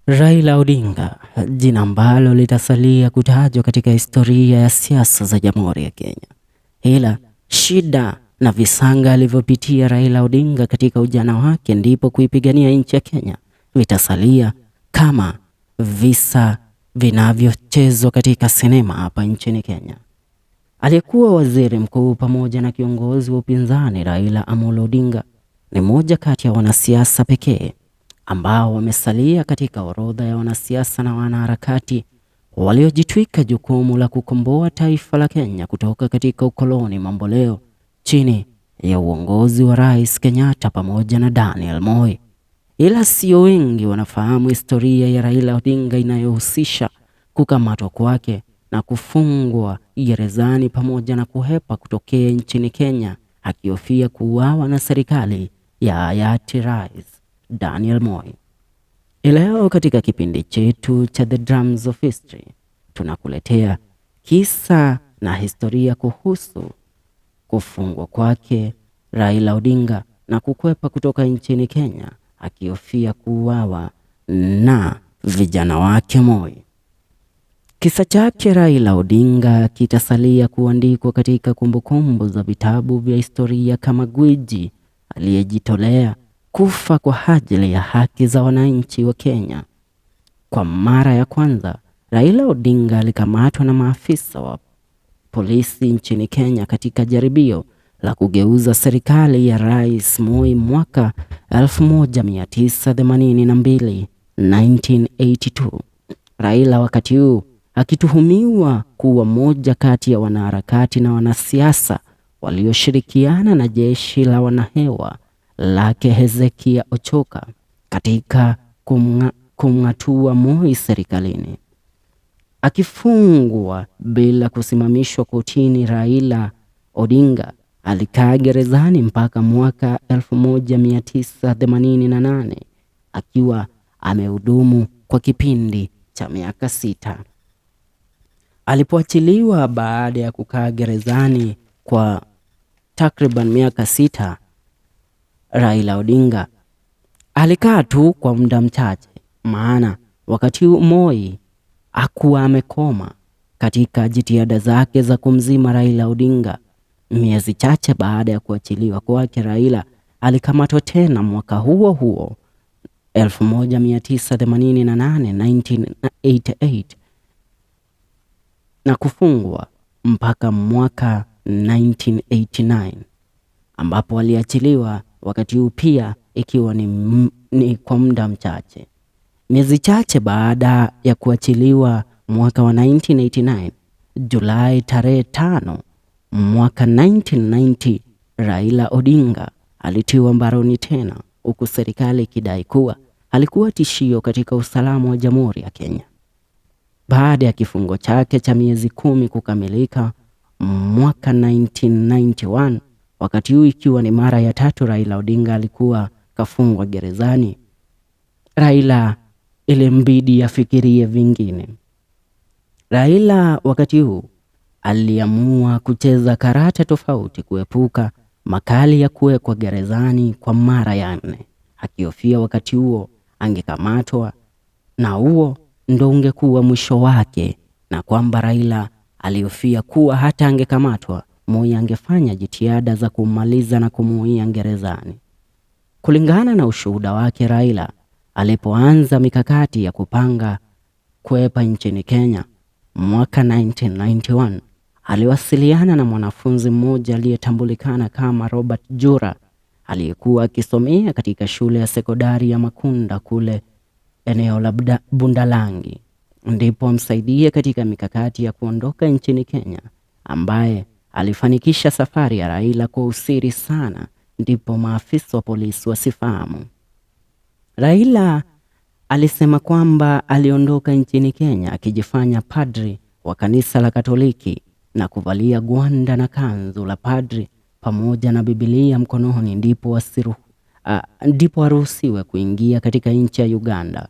Raila Odinga, jina ambalo litasalia kutajwa katika historia ya siasa za Jamhuri ya Kenya. Ila shida na visanga alivyopitia Raila Odinga katika ujana wake ndipo kuipigania nchi ya Kenya vitasalia kama visa vinavyochezwa katika sinema hapa nchini Kenya. Aliyekuwa waziri mkuu pamoja na kiongozi wa upinzani Raila Amolo Odinga ni mmoja kati ya wanasiasa pekee ambao wamesalia katika orodha ya wanasiasa na wanaharakati waliojitwika jukumu la kukomboa taifa la Kenya kutoka katika ukoloni mamboleo chini ya uongozi wa Rais Kenyatta pamoja na Daniel Moi. Ila sio wengi wanafahamu historia ya Raila Odinga inayohusisha kukamatwa kwake na kufungwa gerezani pamoja na kuhepa kutokea nchini Kenya akihofia kuuawa na serikali ya hayati Rais Daniel Moi. Leo katika kipindi chetu cha The Drums of History tunakuletea kisa na historia kuhusu kufungwa kwake Raila Odinga na kukwepa kutoka nchini Kenya akihofia kuuawa na vijana wake Moi. Kisa chake Raila Odinga kitasalia kuandikwa katika kumbukumbu za vitabu vya historia kama gwiji aliyejitolea kufa kwa ajili ya haki za wananchi wa Kenya. Kwa mara ya kwanza, Raila Odinga alikamatwa na maafisa wa polisi nchini Kenya katika jaribio la kugeuza serikali ya Rais Moi mwaka 1982, 1982. Raila wakati huu akituhumiwa kuwa moja kati ya wanaharakati na wanasiasa walioshirikiana na jeshi la wanahewa lake Hezekia Ochoka katika kumng'atua Moi serikalini. Akifungwa bila kusimamishwa kotini, Raila Odinga alikaa gerezani mpaka mwaka 1988 akiwa amehudumu kwa kipindi cha miaka 6. Alipoachiliwa baada ya kukaa gerezani kwa takriban miaka 6, Raila Odinga alikaa tu kwa muda mchache, maana wakati Moi hakuwa amekoma katika jitihada zake za kumzima Raila Odinga. Miezi chache baada ya kuachiliwa kwake, Raila alikamatwa tena mwaka huo huo 1988, 1988 na kufungwa mpaka mwaka 1989 ambapo aliachiliwa, wakati huu pia ikiwa ni kwa muda mchache. Miezi chache baada ya kuachiliwa mwaka wa 1989, Julai tarehe 5 mwaka 1990, Raila Odinga alitiwa mbaroni tena, huku serikali ikidai kuwa alikuwa tishio katika usalama wa Jamhuri ya Kenya. Baada ya kifungo chake cha miezi 10 kukamilika mwaka 1991, wakati huu ikiwa ni mara ya tatu Raila Odinga alikuwa kafungwa gerezani, Raila ilimbidi afikirie vingine. Raila wakati huu aliamua kucheza karata tofauti kuepuka makali ya kuwekwa gerezani kwa mara ya 4, akihofia wakati huo angekamatwa na huo ndo ungekuwa mwisho wake, na kwamba Raila alihofia kuwa hata angekamatwa Moi angefanya jitihada za kumaliza na kumuia gerezani. Kulingana na ushuhuda wake, Raila alipoanza mikakati ya kupanga kuepa nchini Kenya mwaka 1991, aliwasiliana na mwanafunzi mmoja aliyetambulikana kama Robert Jura aliyekuwa akisomea katika shule ya sekondari ya Makunda kule eneo la Bundalangi, ndipo amsaidie katika mikakati ya kuondoka nchini Kenya, ambaye alifanikisha safari ya Raila kwa usiri sana, ndipo maafisa wa polisi wasifahamu. Raila alisema kwamba aliondoka nchini Kenya akijifanya padri wa kanisa la Katoliki na kuvalia gwanda na kanzu la padri pamoja na Biblia mkononi, ndipo aruhusiwe kuingia katika nchi ya Uganda.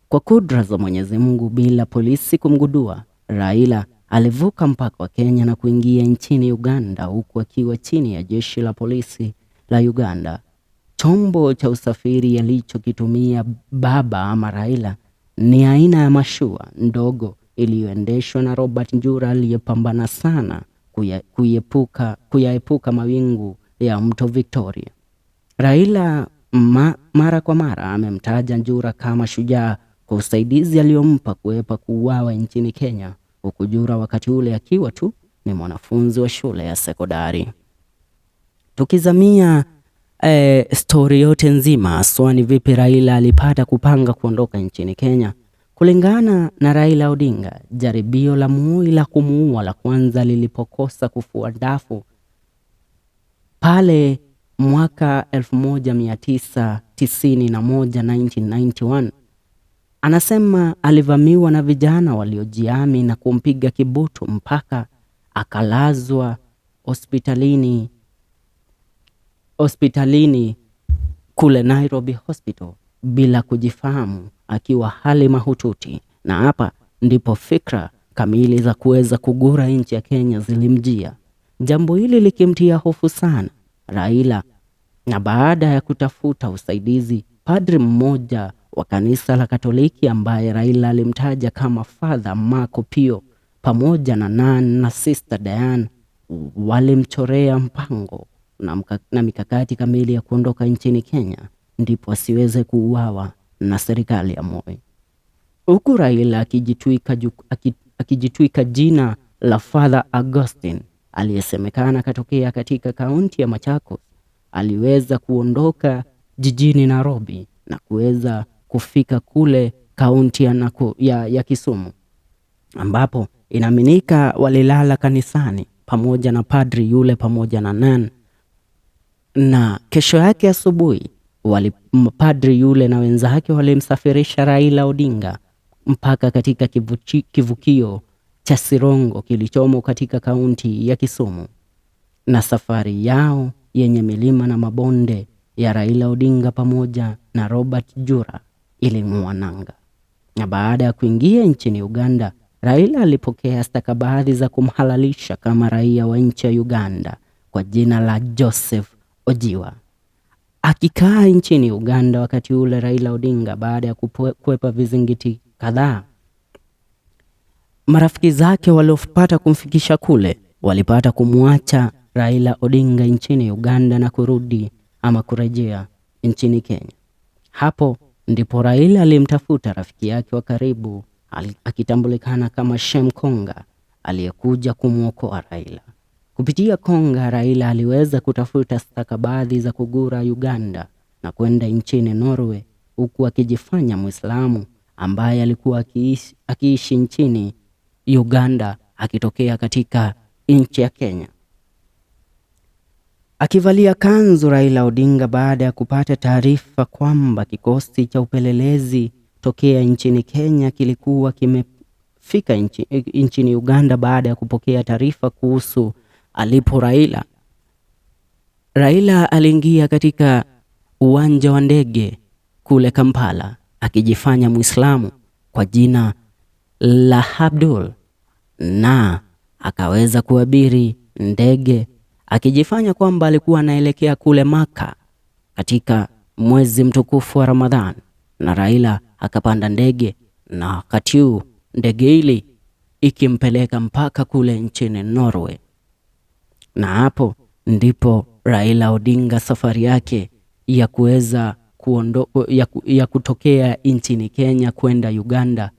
Kwa kudra za Mwenyezi Mungu, bila polisi kumgundua, Raila alivuka mpaka wa Kenya na kuingia nchini Uganda huku akiwa chini ya jeshi la polisi la Uganda. Chombo cha usafiri alichokitumia baba ama Raila Ni aina ya mashua ndogo iliyoendeshwa na Robert Njura aliyepambana sana kuyaepuka mawingu ya mto Victoria. Raila mara kwa mara amemtaja Njura kama shujaa kwa usaidizi aliyompa kuepa kuuawa nchini Kenya, huku Njura wakati ule akiwa tu ni mwanafunzi wa shule ya sekondari. Tukizamia stori yote nzima haswa ni vipi Raila alipata kupanga kuondoka nchini Kenya. Kulingana na Raila Odinga, jaribio la Moi la kumuua la kwanza lilipokosa kufua dafu pale mwaka 1991 1991, anasema alivamiwa na vijana waliojihami na kumpiga kibutu mpaka akalazwa hospitalini kule Nairobi Hospital bila kujifahamu, akiwa hali mahututi. Na hapa ndipo fikra kamili za kuweza kugura nchi ya Kenya zilimjia, jambo hili likimtia hofu sana Raila. Na baada ya kutafuta usaidizi, padri mmoja wa kanisa la Katoliki ambaye Raila alimtaja kama Father Marco Pio pamoja na Nan na Sister Diane walimchorea mpango na mikakati kamili ya kuondoka nchini Kenya ndipo asiweze kuuawa na serikali ya Moi. Huku Raila akijitwika jina la Father Augustine aliyesemekana katokea katika kaunti ya Machakos, aliweza kuondoka jijini Nairobi na kuweza kufika kule kaunti ya Kisumu, ambapo inaaminika walilala kanisani pamoja na padri yule pamoja na nan. Na kesho yake asubuhi padri yule na wenzake walimsafirisha Raila Odinga mpaka katika kivukio cha Sirongo kilichomo katika kaunti ya Kisumu. Na safari yao yenye milima na mabonde ya Raila Odinga pamoja na Robert Njura iling'oa nanga. Na baada ya kuingia nchini Uganda, Raila alipokea stakabadhi za kumhalalisha kama raia wa nchi ya Uganda kwa jina la Joseph Ojiwa. Akikaa nchini Uganda wakati ule Raila Odinga, baada ya kukwepa vizingiti kadhaa, marafiki zake waliopata kumfikisha kule walipata kumwacha Raila Odinga nchini Uganda na kurudi ama kurejea nchini Kenya. Hapo ndipo Raila alimtafuta rafiki yake wa karibu akitambulikana kama Shem Konga aliyekuja kumwokoa Raila. Kupitia Konga, Raila aliweza kutafuta stakabadhi za kugura Uganda na kwenda nchini Norway, huku akijifanya Muislamu ambaye alikuwa akiishi nchini Uganda akitokea katika nchi ya Kenya. Akivalia kanzu, Raila Odinga baada ya kupata taarifa kwamba kikosi cha upelelezi tokea nchini Kenya kilikuwa kimefika nchini Uganda baada ya kupokea taarifa kuhusu alipo Raila. Raila aliingia katika uwanja wa ndege kule Kampala akijifanya Muislamu kwa jina la Abdul, na akaweza kuabiri ndege akijifanya kwamba alikuwa anaelekea kule Maka katika mwezi mtukufu wa Ramadhan. Na Raila akapanda ndege, na wakati huu ndege ile ikimpeleka mpaka kule nchini Norway. Na hapo ndipo Raila Odinga safari yake ya kuweza ya kutokea nchini Kenya kwenda Uganda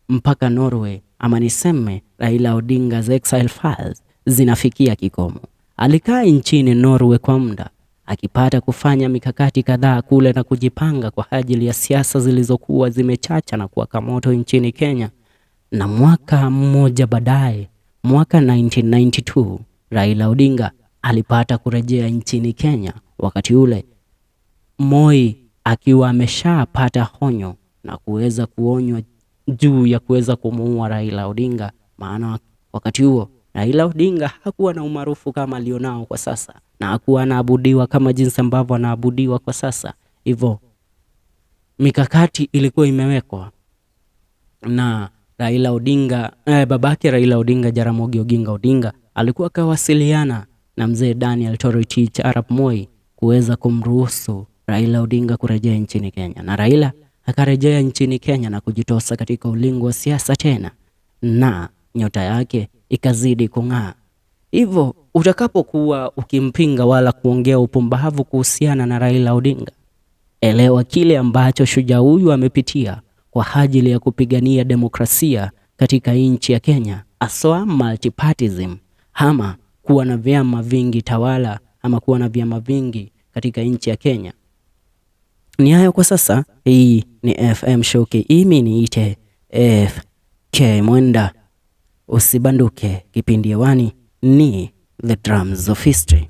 mpaka Norway, ama niseme Raila Odinga's exile files zinafikia kikomo. Alikaa nchini Norway kwa muda akipata kufanya mikakati kadhaa kule na kujipanga kwa ajili ya siasa zilizokuwa zimechacha na kuwaka moto nchini Kenya. Na mwaka mmoja baadaye, mwaka 1992, Raila Odinga alipata kurejea nchini Kenya, wakati ule Moi akiwa ameshapata honyo na kuweza kuonywa juu ya kuweza kumuua Raila Odinga, maana wakati huo Raila Odinga hakuwa na umaarufu kama alionao kwa sasa na hakuwa anaabudiwa kama jinsi ambavyo anaabudiwa kwa sasa. Hivyo mikakati ilikuwa imewekwa na Raila Odinga, babake Raila Odinga Jaramogi Oginga Odinga alikuwa akawasiliana na mzee Daniel Toroitich arap Moi kuweza kumruhusu Raila Odinga kurejea nchini Kenya, na Raila akarejea nchini Kenya na kujitosa katika ulingo wa siasa tena, na nyota yake ikazidi kung'aa. Hivyo utakapokuwa ukimpinga wala kuongea upumbavu kuhusiana na Raila Odinga, elewa kile ambacho shujaa huyu amepitia kwa ajili ya kupigania demokrasia katika nchi ya Kenya, aswa multipartyism, ama kuwa na vyama vingi tawala ama kuwa na vyama vingi katika nchi ya Kenya. Ni hayo kwa sasa. Hii ni FM Show KE, mimi niite FK Mwenda. Usibanduke, kipindi hewani ni The Drums of History.